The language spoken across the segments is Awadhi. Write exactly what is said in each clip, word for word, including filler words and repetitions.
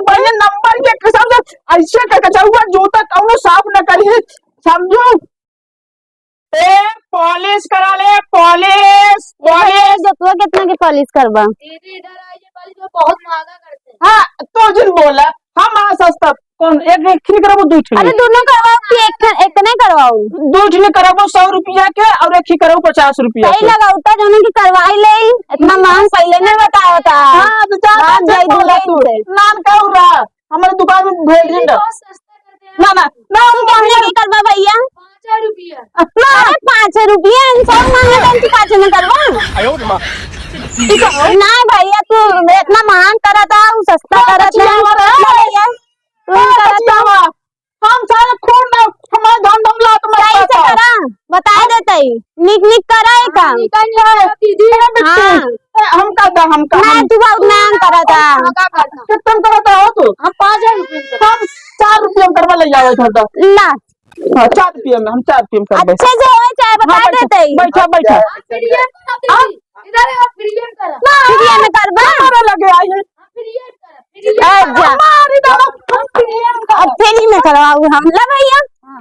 बढ़िया नंबर के कसम से ऐसे कचौआ जूता कौनो साफ न करी, समझू? ए, पॉलिश करा ले, पॉलिश, पॉलिश। जतुआ कितना के पॉलिश करबा? दीदी, इधर आइए, पॉलिश में बहुत महंगा करते हैं। हाँ, तो जिन बोला, हम आ सस्ता, कौन एक, एक फ्री करबो, दो फ्री? अरे, दोनों करवाओ कि एक ठन, एक नहीं करवाओ? दो ठन करबो सौ रुपया के और एक ही करबो पचास रुपया सही के। लगाओ, ता जोने की करवाई ले, इतना महंग पहले नहीं बताओ था। हाँ, तो जा, जा, जा, जा, जा, बोला जा, तू। नान का उड़ा, हमारे दुकान में भेज दे। बहुत सस्ता कर दिया। ना, ना, ना, हम कौन नहीं करबा भैया? पाँच रुपया। ना। अरे, पाँच रुपया, इन सब मांगे तो इनकी पाँच में करबा? आयो रे माँ। ना भैया, तू इतना महंग करा था, वो सस्ता हाँ, करा था। कचिया वाला। ना भैया, तू हाँ, करत कचिया वाला। हम सारे खून ना, हमारे धन दौलत में सही से पैसा। करा, बता देते ही। निक निक करा है काम। निक निक करा दीदी। ए, बिट्टू, हाँ। ए, हमका दा, हमका, ना, हम तू बहुत नाम करा था। हमका दा। कितन करत हो तू? हम पाँच हजार रुपये में करब। हम चार रुपये में करवा ले जावे छोटा। ला। हाँ, चार रुपये में, हम चार रुपये में करबे। अच्छे से होए चाहे बता हाँ, बैठा, देते ही। बैठा, बैठा। आप फ्री में करब हाँ? दीदी, इधर आओ, फ्री में करब। ना, फ्री में करबा? हमारे लगे आइए। ए, जा। मारी दादा, हम फ्री में करब। अब फ्री में करवाऊ हम। ला भैया। हाँ।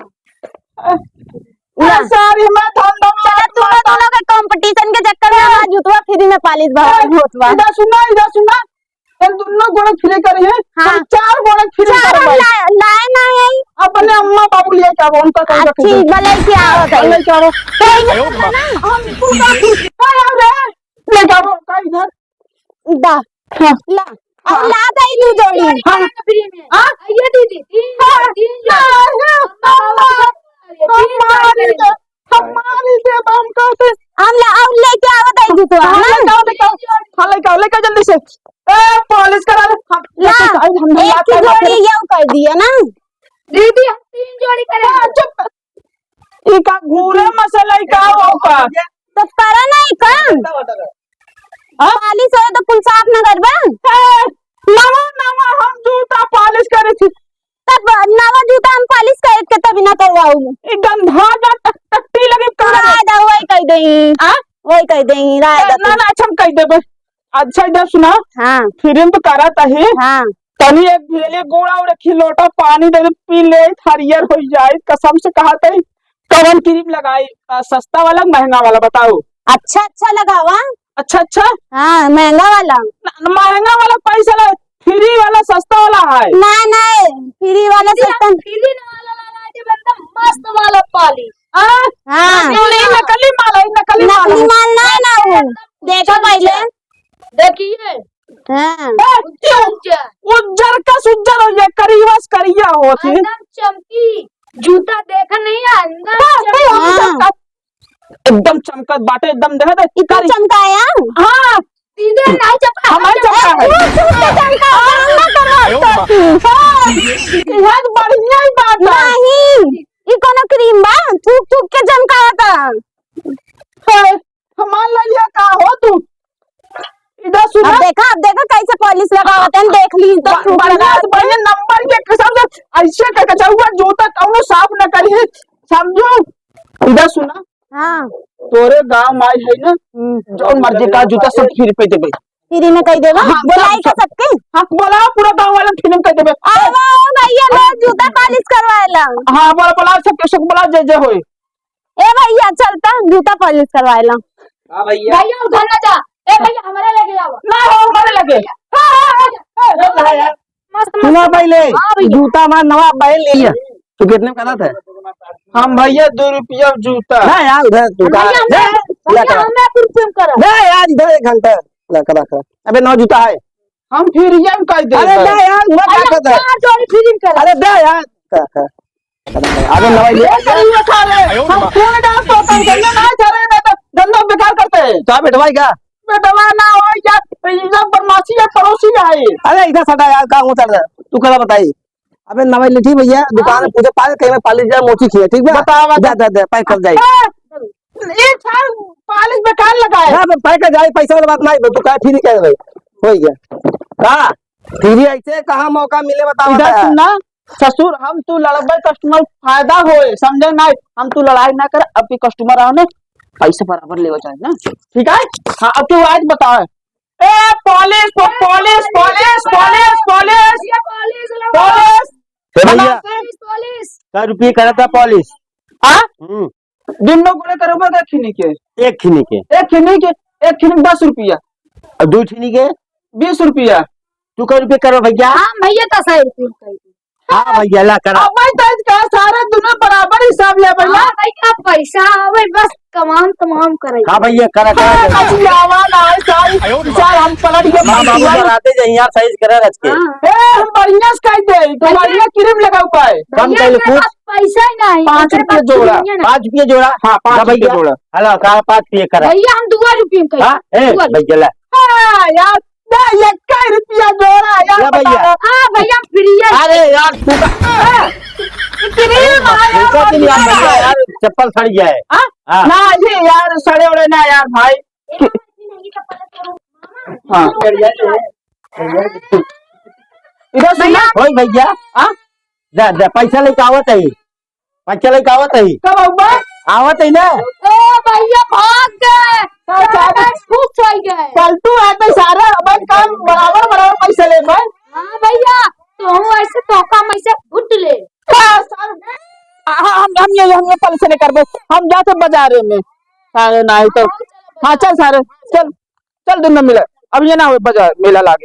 ए, सारी में धन दौलत चला, तू लोग, तू लोग के competition के चक्कर में हमार जूतवा फ्री में पालिश बा, ए, होत बा। इधर सुना, इधर सुना। हम दोनों गोड़े फ्री करी है। हाँ। हम चार गोड़े फ्री चार करवाई। ला-, लाए ना आई। अपने अम्मा बाबू लिए क्या, उनका कौन आ, रखे ठीक, दे? भले क्या होता है? भले क्या हो? तो ये आयो करना। हम पूरा फ्री, ए, आओ रे। ले जाओ, का इधर? दा। हाँ। ला। अब हाँ। ला दे दू जोड़ी। हाँ। फ्री में। हाँ। ये दीदी, तीन हाँ। जोड़ी, तीन जोड़ी। हाँ, हाँ, हाँ, हाँ। तीन जोड़ी हमारी करेंगे। दे, हमारी दे, हम कहते। हम ला, अब लेके आवत है जूतवा, हाँ, ना? लेके आओ, लेके आओ। हाँ, लेके आओ, लेके आओ जल्दी से। ए, पॉलिश करा ले। हम ला। लेके आओ, हम एक लाते ही हैं, जोड़ी लाते हैं। ये कर दिया ना। दीदी, हम तीन जोड़ी करेंगे। हाँ, चुप। ई का घूरे मसला ई का हो का? तो करा ना ई काम। हाँ? पालिश होए तो कुल साफ ना करबा? ए, नवा नवा हम जूता पालिश करे थी। तब नवा जूता हम पालिश करे के तभी ना करवाऊ। ई गंधा जा टक-, टट्टी लगी का? राय दा, वही कह देई। हाँ? वही कह देई, राय ए, दा ना, तू। ना, अच्छा हम कह देबे। अच्छा इधर सुना। हाँ। फिर तो करत ही। हाँ। तनी एक भेली गुड़ और एक ही लोटा पानी दे दे, पी ले, हरियर हो जाए। कसम से कहा तई, कवन क्रीम लगाई, आ, सस्ता वाला, महंगा वाला बताओ। अच्छा, अच्छा लगावा। अच्छा, अच्छा। हाँ, महंगा वाला। न, न, महंगा वाला पैसा ला, फ्री वाला सस्ता वाला है। ना, ना, फ्री वाला दीदी, सस्ता। फ्री वाला लगा दे, एकदम मस्त वाला पाली। हाँ? हाँ। नहीं, नहीं, नकली माल है, नकली माल नकली है। माल ना है ना वो। देखो पहले। देखिए। हाँ। ए, उज्जर, उज्जर। उज्जर का सुज्जर हो जाए, करिया से करिया हो थी। एकदम चमकी। जूता देखा नहीं है, अंदर हाँ, चमकी। नहीं, हम हाँ। चमका-, एकदम चमकत बाटे, एकदम देखा दे, इतना करी। चमकाया? हाँ। सीधे नहीं चमका, हमारे चमका है। ए, तू, तू तो चमका, हम ना करवा सकती। हाँ, ये तो बढ़िया ही बात है। नहीं, ई कोनो क्रीम बा? थूक थूक के चमकावता। हाँ। हमार लइका का हो तू? इधर सुना। अब देखा, अब देखा कैसे पॉलिश लगावत हैं, देख ली तो ब-, खूब बढ़िया से लगावत हैं। बढ़िया नंबर के कसम से ऐसे कचौआ जूता कौनो साफ न करी, समझू? इधर सुना। हाँ। तोरे गाँव में आई है ना, हम्म। जौन मर्जी का जूता सब फ्री पे देबे। फ्री में कह देबे? हाँ, बोलाई सब, का सब। सबके? हाँ, बोला पूरा गाँव वाले फ्री में कह देबे। आओ भैया लोग जूता पॉलिश करवाए ला। हाँ, बोला, बोला सबके, सबके बोला, जय जय होए। ए भैया, चलता जूता पॉलिश करवाए ला। हाँ भैया। भैया, उधर ना जा। ए भैया, हमारे लगे आओ। ना हो, हमारे लगे। हाँ, हाँ, हाँ, हाँ। ए भाई, मस्त, मस्त। सुना पहले, हाँ भैया। जूता हमारा नवा पहन लिया। तू कितने में करा था? हम भैया दो रुपया जूता। ना यार, उधर तू भैया, कहाँ? हमें, ले, भैया, ले करा। हमें कुछ कम करो। ना यार, इधर एक घंटा। ले, करा, करा। अबे नवा जूता है। हम फ्री में कह दे अरे बस। ना यार, मत भैया, रखा था। चार जोड़ी फ्री में करो। अरे दे यार। करा, करा। अबे नवाई ले। ए, सही बता रहे। हम कौन डांस करता हूँ? धंधा ना करे, मैं तो धंधा बेकार करते हैं। का बेटवाई का? बेटवा ना हो यार, ये सब बदमाशी है, पड़ोसी आए। अरे इधर सटा यार, का मुंह चल रहा है? तू करा बताई। अबे नवाई लिठी भैया, दुकान हाँ। में पूछे, पाल कहीं में पालिश जाए, मोची खिए, ठीक बा? बता, बता। दे, दे, दे, पैक कर जाए। ए, एक साल पालिश बेकार लगाए। ना, बे, पैक कर जाए, पैसा वाला बात नहीं, बे, तू काहे फ्री कह रहे? हो गया। का? फ्री ऐसे कहाँ मौका मिले, बताओ इधर ना। सुन ना, ससुर, हम तू लड़बे, कस्टमर फायदा होए, समझे ना? हम तू लड़ाई ना कर, अब के कस्टमर आओ ना, पैसा बराबर लेवा चाहे ना, ठीक है? हाँ, अब तू आज बताओ। ए, पॉलिश, पॉ-, पॉलिश, पॉलिश, पॉलिश, पॉलिश। रुपये करत है polish। हाँ? हम्म। दुनो गोड़े करबा के खिनी के? एक खिनी के। एक खिनी के, एक खिनी के दस रुपया। और दू खिनी के? बीस रुपया। तू कै रुपये करबा भैया? हाँ भैया, दस रुपये कर दे। हाँ भैया, ला करा। अब मैं तो इसका सारा दुनो बराबर हिसाब ले भैया। हाँ भैया, पैसा आवे बस, कमाम तमाम करे। हाँ भैया, करा, करा, हाँ, करा। अभी आवाज आए, सारी विचार हम पलट के हाँ, बाबू, बराबर। बराते जाइए यार, सही से करा रच के। हाँ। ए, हम बढ़िया से कह दे, तो भैया। बढ़िया cream लगाऊ पाए। कम भैया, कर ले मेरे कुछ। पास पैसा ही नहीं, पाँच मेरे रुपये पास जोड़ा। नहीं है ना। पाँच रुपये जोड़ा? हाँ, पाँच हाँ, रुपये भैया। जोड़ा। हला, कहा पाँच रुपये करा। भैया, हम दुआ रुपये में कह हाँ, ए, दुआ रुपये। भैया, ला। हाँ, यार, ना, एक रुपया जोड़ा, यार, ला भैया। बता दो। हाँ, भैया, free है। अरे यार, तू का हाँ, free में आया, भैया, यार, चप्पल सड़ गया है। हाँ? हाँ। ना, ये यार, सड़े उड़े ना यार, भाई। हाँ। इधर सुन ना। भैया। ओए भैया। हाँ? दे, दे, पैसा लेके आवत है। पैसा लेके आवत है। कब आऊबा? आवत है ना। ओ भैया, भाग गए। हाँ, सारे सारे खुश हो गए। पलटू है तो सारा, भाई, काम बराबर, बराबर पैसा ले, भाई। हाँ भैया, तो हम ऐसे तोका में से घुट ले। हाँ, सर। हाँ, हम, हम ये, हम ये पल से नहीं करबे। हम जाते बाजारे में। अरे नहीं तो। हाँ, चल सारे, चल, चल दुनो मिले। अब ये ना हो बाजार, मेला लागे।